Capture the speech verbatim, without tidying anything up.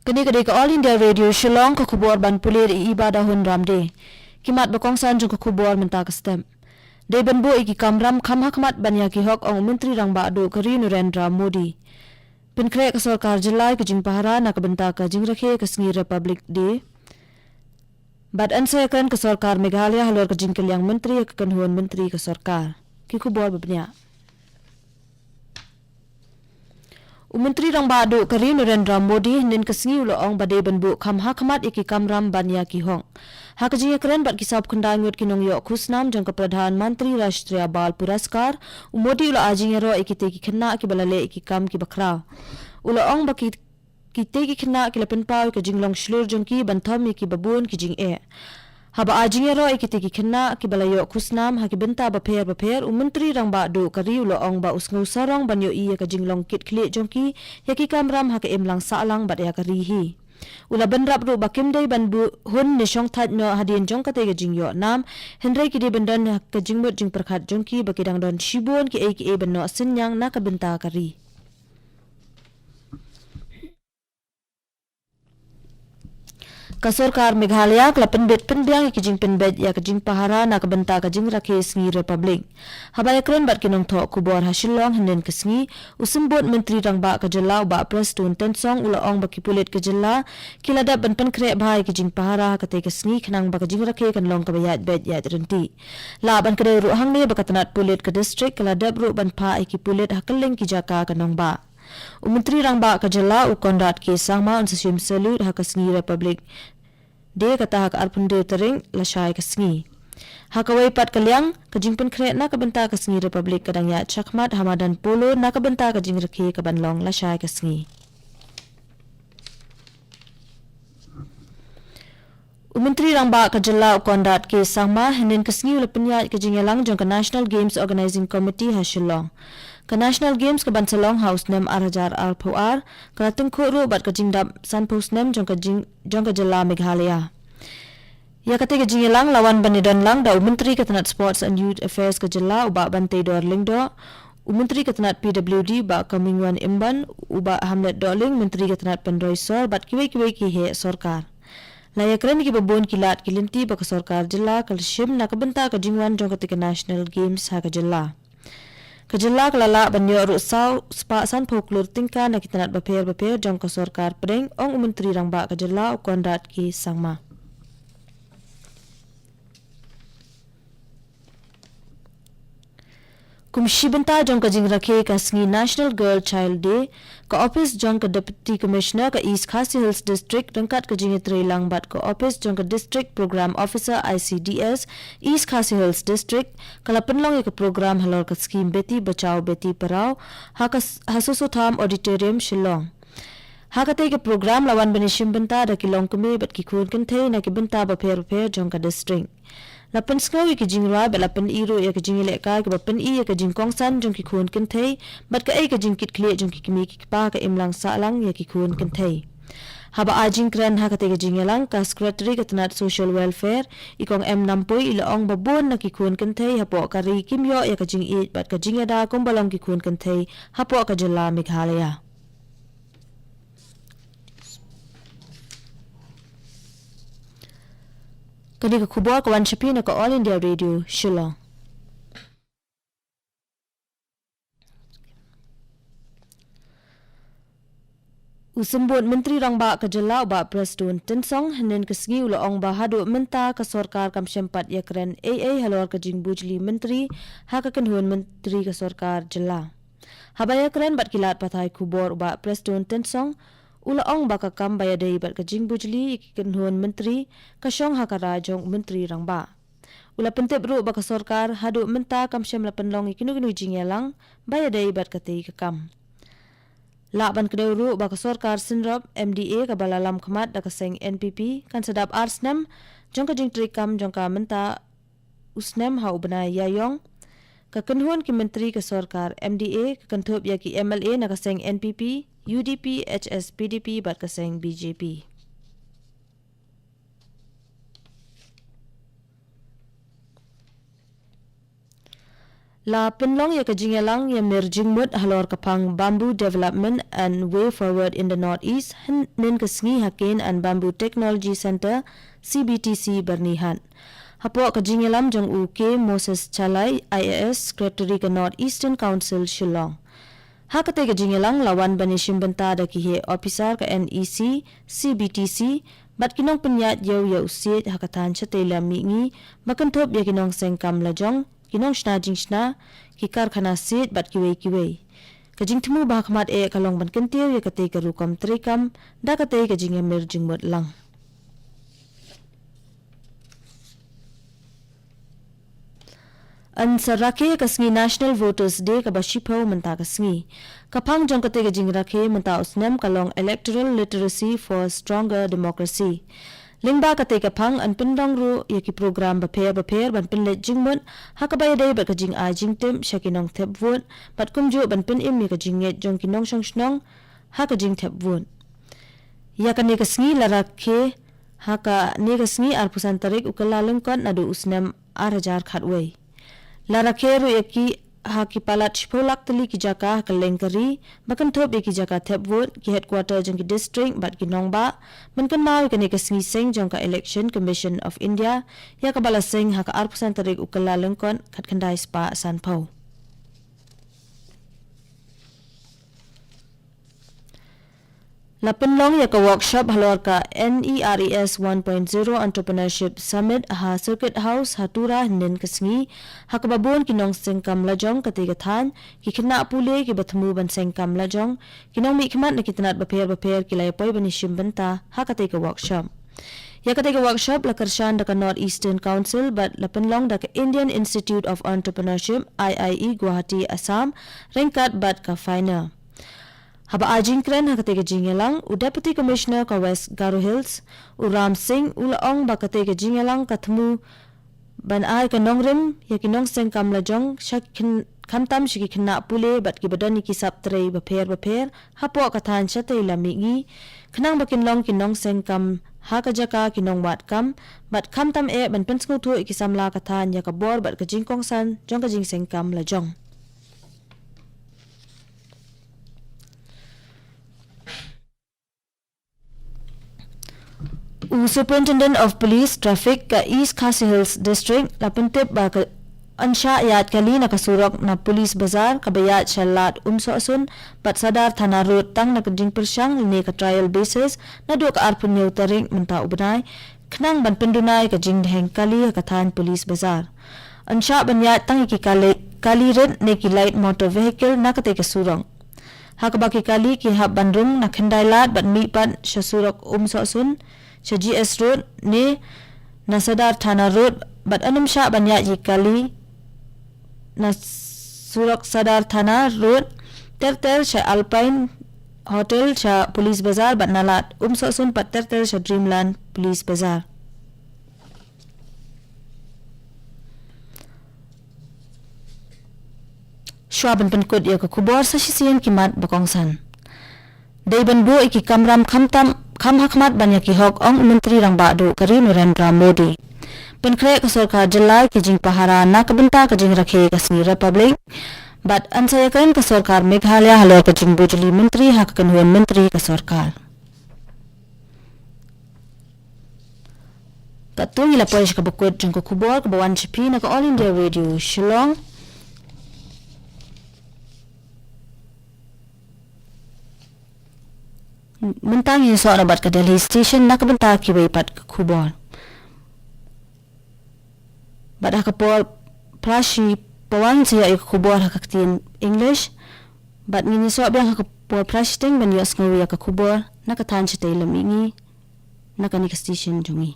Kane ka dei ka All India Radio Shillong, ka khubor ban pule da i Iba Dahun Ramde. Ki mat ba kongsan jong ka khubor mynta ka step. Dei ban buh ïa ki kamram kham hakhmat ban ïa ki hok, ong u Myntri Rangbah Duh ka ri u Narendra Modi. Pynkhreh ka sorkar jylla ïa ka jingpahara na ka bynta ka jingrakhe ka sngi Republic Day. Bad yn sa ïakren ka sorkar Meghalaya halor ka jingkylliang myntri ïa ka kynhun myntri ka sorkar. Ki khubor ba bniah. U Myntri Rangbah Duh ka ri u Narendra Modi hynnin ka sngi u la ong ba dei ban buh kham hakhmat ïa ki kamram ban ïa ki hok. Ha ka jingïakren bad ki sawphew khyndai ngut ki nongïoh khusnam jong ka Pradhan Mantri Rashtriya Bal Puraskar, u Modi u la ai jingïaroh ïa kitei ki khynnah kiba la leh ïa ki kam kiba khraw. U la ong ba ki, kitei ki khynnah ki la pynpaw ïa ka jinglong shlur jong ki ban thom ïa kiba bun ki jingeh. Haba ai jingïaroh ïa kitei ki khynnah kiba la ïoh khusnam ha ki bynta bapher bapher, u Myntri Rangbah Duh ka ri u la ong ba u sngew sarong ban ïohi ïa ka jinglong kitkhlieh jong ki ïa ki kamram ha ka imlang sahlang bad ïa ka ri hi. U la bynrap ruh ba kim dei ban buh hun ne shongthait noh hadien jong katei ka jingïoh nam, hynrei ki dei ban don ha ka jingmut jingpyrkhat jong ki ba ki dang don shibun kiei kiei ban noh synñiang na ka bynta ka ri. Ka sorkar Meghalaya ka la pynbit pynbiang ïa ka jingpynbeit ïa ka jingpahara na ka bynta ka jingrakhe sngi Republic. Haba ïakren bad ki nongthoh khubor ha Shillong hynnin ka sngi, u Symbud Myntri Rangbah ka jylla u Bah Prestone Tynsong u la ong ba ki pulit ka jylla ki la dep ban pynkhreh bha ïa ka jingpahara ha katei ka sngi khnang ba ka jingrakhe kan long kaba ïaid beit ïaid ryntih. Lah ban kdew ruh hangne ba ka tnat pulit ka district ka la dep ruh ban phah ïa ki pulit ha kylleng ki jaka ka nongbah. U Myntri Rangbah ka jylla u Conrad K Sangma un sa shim salute ha ka sngi Republic Day kata ha ka arphew hynriew tarik lashai ka sngi. Ha kawei pat ka liang, ka jingpynkhreh na ka bynta ka sngi Republic ka dang ïaid shakhmat ha madan Polo na ka bynta ka jingrakhe ka ban long lashai ka sngi. U Myntri Rangbah ka jylla u Conrad K Sangma hynnin ka sngi u la pynïaid ka jingïalang jong ka National Games Organizing Committee ha Shillong. Ka National Games ka ban sa long ha u snem ar hajar arphew ar, ka la tyngkhuh ruh bad ka jingdap sanphew snem jong ka jing, jong ka jylla Meghalaya. Ïa katei ka jingïalang la wan ban ïadon lang da u Myntri ka tnat Sports and Youth Affairs ka jylla u Bah Banteidor Lyngdoh, u Myntri ka tnat P W D Bah Comingone Ymbon, u Bah Hamlet Dohling, Myntri ka tnat Pynroi Sor bad kiwei kiwei ki heh sorkar. La ïakren ïa kiba bun ki lad ki lynti ba ka sorkar jylla ka la shim na ka bynta ka jingwan jong katei ka National Games ha ka jylla. Ka jylla ka la lah ban ïoh ruh saw spah sanphew klur tyngka na ki tnat bapher bapher jong ka sorkar pdeng, ong u Myntri Rangbah ka jylla u Conrad K Sangma. Kum shi bynta jong ka jingrakhe ka sngi National Girl Child Day, ka ophis jong ka Deputy Commissioner ka East Khasi Hills District ryngkat ka jingïatreilang bad ka ophis jong ka District Programme Officer I C D S East Khasi Hills District ka la pynlong ïa ka program halor ka skhim Beti Bachao Beti Padhao ha ka s-, ha Soso Tham Auditorium Shillong. Ha katei ka program la wan ban ïashim bynta da ki longkmie bad ki khun kynthei na ki bynta bapher bapher jong ka district. La pynsngew ïa ki jingrwai bad la pyni ruh ïa ki jingïalehkai kiba pyni ïa ka jingkongsan jong ki khun kynthei bad kaei ka jingkitkhlieh jong ki kmie ki kpa ha ka imlang sahlang ïa ki khun kynthei. Haba ai jingkren ha katei ka jingïalang, ka Secretary ka tnat Social Welfare, i Kong M Nampui, i la ong ba bun na ki khun kynthei hapoh ka ri kim ïoh ïa ka jingïeit bad ka jingïada kumba long ki khun kynthei hapoh ka jylla Meghalaya. Kane ka khubor ka wan sha phi na ka All India Radio Shillong. U Symbud Myntri Rangbah ka jylla u Bah Prestone Tynsong hynnin ka sngi u la ong ba haduh mynta ka sorkar kam shym pat ïakren ei ei halor ka jingbujli myntri ha ka kynhun myntri ka sorkar jylla. Haba ïakren bad ki lad pathai khubor u Bah Prestone Tynsong u la ong ba ka kam ba ïadei bad ka jingbujli ïa ki kynhun myntri ka shong ha ka rai jong u Myntri Rangbah. U la pyntip ruh ba ka sorkar haduh mynta kam shym la pynlong ïa kino kino jingïalang ba ïadei bad katei ka kam. Lah ban kdew ruh ba ka sorkar synrop M D A kaba la lam khmat da ka seng N P P kan sa dap ar snem jong ka jingtrei kam jong ka mynta u snem ha u bnai Ïaïong. Ka kynhun ki myntri ka sorkar M D A ka kynthup ïa ki M L A na ka seng N P P, U D P, H S P D P bad ka seng B J P. La pynlong ïa ka jingïalang ïa mir jingmut halor ka phang Bamboo Development and Way Forward in the Northeast hynnin ka sngi ha Cane and Bamboo Technology Centre, C B T C, Byrnihat. Hapoh ka jingïalam jong u K Moses Chalai, I A S, Secretary ka North Eastern Council, Shillong. Ha katei ka jingïalang la wan ban ïashim bynta da ki heh ophisar ka N E C, C B T C, bad ki nongpynïaid ïew ïa u siej ha ka thaiñ shatei lam mihngi, ba kynthup ïa ki nongseng kam lajong, ki nongshna jingshna, ki karkhana siej bad kiwei kiwei. Ka jingthmu ba ha khmat eh ka long ban kyntiew ïa katei ka rukom treikam da katei ka jingïamir jingmut lang. Yn sa rakhe ka sngi National Voters Day kaba shiphew mynta ka sngi. Ka phang jong katei ka jingrakhe mynta u snem ka long Electoral Literacy for Stronger Democracy. Lyngba katei ka phang yn pynlong ruh ïa ki program bapher bapher ban pynleit jingmut ha kaba ïadei bad ka jingai jingtip sha ki nongthep vote bad kumjuh ban pynim ïa ka jingngeit jong ki nongshong shnong ha ka jingthep vote. Ïa kane ka sngi la rakhe ha kane ka sngi arphew san tarik u Kyllalyngkot naduh u snem ar hajar khatwei. La rakhe ruh ïa ki ha ki palat shiphew lak tylli ki jaka ha kylleng ka ri, ba kynthup ïa ki jaka thep vote, ki headquarter jong ki district bad ki nongbah, ban kynmaw ïa kane ka sngi seng jong ka Election Commission of India, ïa kaba la seng ha ka arphew san tarik u Kyllalyngkot khatkhyndai spah sanphew. La pynlong ïa ka workshop halor ka NERES one point zero Entrepreneurship Summit ha Circuit House ha Tura hynnin ka sngi, ha kaba bun ki nongseng kam lajong katei ka thaiñ, ki khynnah pule kiba thmu ban seng kam lajong, ki nongmihkhmat na ki tnat bapher bapher ki la ïapoi ban ïashim bynta ha katei ka workshop. Ïa katei ka workshop la kyrshan da ka North Eastern Council bad la pynlong da ka Indian Institute of Entrepreneurship, I I E, Guwahati, Assam, ryngkat bad ka FINER. Haba ai jingkren ha katei ka jingïalang, u Deputy Commissioner ka West Garo Hills, u Ram Singh, u la ong ba katei ka jingïalang ka thmu ban ai ka nongrim ïa ki nongseng kam lajong sha ki khyn-, khamtam sha ki khynnah pule bad kiba don ïa ki sap trei bapher bapher hapoh ka thaiñ shatei lam mihngi, khnang ba kin long ki nongseng kam ha ka jaka ki nongwad kam, bad khamtam eh ban pynsngewthuh ïa ki samla ka thaiñ ïa ka bor bad ka jingkongsan jong ka jingseng kam lajong. U Superintendent of Police Traffic ka East Khasi Hills District la pyntip ba ka yn shah ïaid kali na ka surok na Police Bazar kaba ïaid sha Lad Umsohsun bad Sadar Thana Road tang na ka jingpyrshang lane ka trial basis naduh ka arphew hynñiew tarik mynta u bnai, khnang ban pynduna ïa ka jingdheng kali ha ka thaiñ Police Bazar. Yn shah ban ïaid tang ïa ki kali, kali rit ne ki light motor vehicle na katei ka surok. Ha kaba ki kali ki hap ban rung na Khyndai Lad bad mihpat sha surok Umsohsun, sha G S Road, ne na Sadar Thana Road, bad yn ym shah ban ïaid ïa ki kali na surok Sadar Thana Road, ter ter sha Alpine Hotel sha Police Bazar bad na Lad Umsohsun pat ter ter sha Dreamland Police Bazar. Shuwa ban pynkut ïa ka khubor sa shisien ki mat ba kongsan. Dei ban buh ïa ki kamram khamtam, kham ha khmat ban ïa ki hok, ong u Myntri Rangbah Duh ka ri Narendra Modi. Pynkhreh ka sorkar jylla ïa ki jingpahara na ka bynta ka jingrakhe ka sngi Republic. Bad yn sa ïakren ka sorkar Meghalaya halor ka jingbujli myntri ha ka kynhun myntri ka sorkar. Katto ngi la poi sha kaba kut jong ka khubor kaba wan sha phi na ka All India Radio Shillong. Mynta ngin ïasoh na bad ka Delhi Station na ka bynta kiwei pat ka khubor. Bad ha ka por phra shi pawa ngin sa ïoh ïa ka khubor ha ka ktien English. Bad ngin ïasoh biang ha ka por phra shiteng ban ïohsngew ïa ka khubor na ka thaiñ shatei lam mihngi na kane ka station jong ngi.